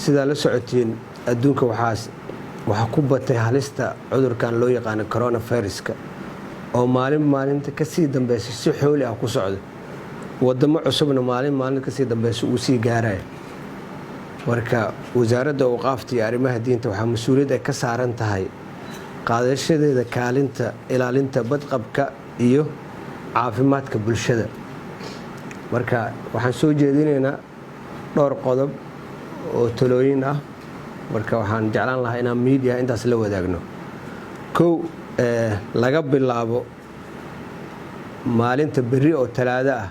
Sidaa la socotiin, adduunka waxaa ku batay halista cudurkan loo yaqaano coronaviruska, oo maalin maalinta kasii dambeysa si xooli ah ku socdo, wadamo cusubna maalin maalin kasii dambeysa uu sii gaaraya. Marka Wasaaradda Awqaafta iyo Arrimaha Diinta waxaa mas-uuliyad ay ka saaran tahay qaadashadeeda kaalinta ilaalinta badqabka iyo caafimaadka bulshada. Marka waxaan soo jeedinaynaa dhowr qodob oo talooyin ah. Marka waxaan jeclaan lahaa inaan media intaas la wadaagno. Kow, laga bilaabo maalinta berri oo Talaado ah,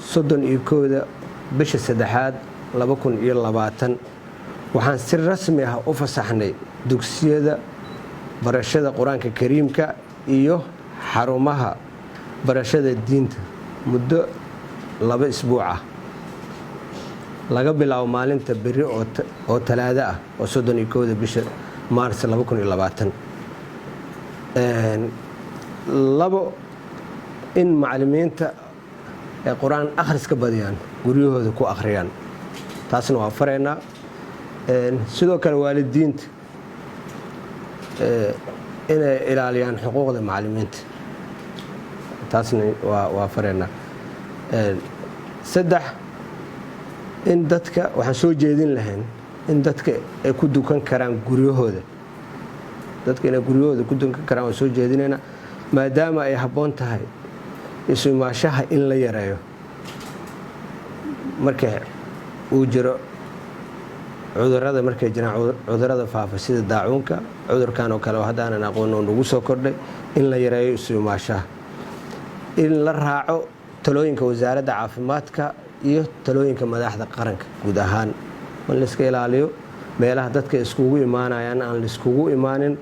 31-da bisha saddexaad 2020, waxaan si rasmi ah u fasaxnay dugsiyada barashada Qur-aanka Kariimka iyo xarumaha barashada diinta muddo 2 isbuuc ah, laga bilaabo maalinta berri oo Talaado ah oo 31-da bisha Maars 2020. Labo, in macalimiinta ay Qur-aan akhriska badiyaan, guryahooda ku akhriyaan, taasna waa faraynaa. Sidoo kale waalidiinta inay ilaaliyaan xuquuqda macalimiinta, taasna waa faraynaa. Saddex, in dadka waxaan soo jeedin lahayn in dadka ay ku dukan karaan guryahooda. Dadka inay guryahooda ku dukan karaan waan soo jeedinaynaa, maadaama ay habboon tahay isu imaashaha in la yareeyo marka uu jiro cudurada, markay jiraan cudurada faafa sida daacuunka, cudurkan oo kale oo haddaanan aqoon oo nagu soo kordhay, in la yareeyo isu imaashaha, in la raaco talooyinka Wasaaradda Caafimaadka iyo talooyinka madaxda qaranka guud ahaan, in layska ilaaliyo meelaha dadka iskugu imaanayaan, aan laiskugu imaanin.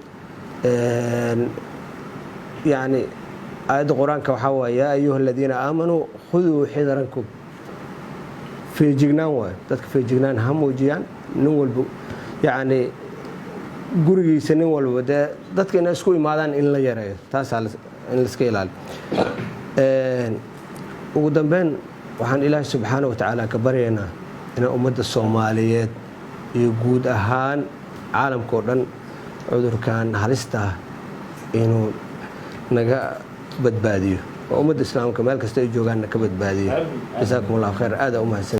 Yacni aayadda Qur-aanka waxaa waaye: "يا أيها الذين آمنوا خذوا حذركم." Feejignaan waayo, dadka feejignaan ha muujiyaan, nin walba yacni gurigiisa, nin walba dee dadka inay isku imaadaan in la yareeyo, taasaa in laiska ilaaliyo. Ugu dambeyn, waxaan Ilaahay subxaana wa tacaala ka baryaynaa inaan ummadda Soomaaliyeed iyo guud ahaan caalamka oo dhan cudurkan halista ah inuu naga badbaadiyo, oo ummadda Islaamka meel kasta ay joogaanna ka badbaadiyo. جزاكم الله خير, aada u mahadsan.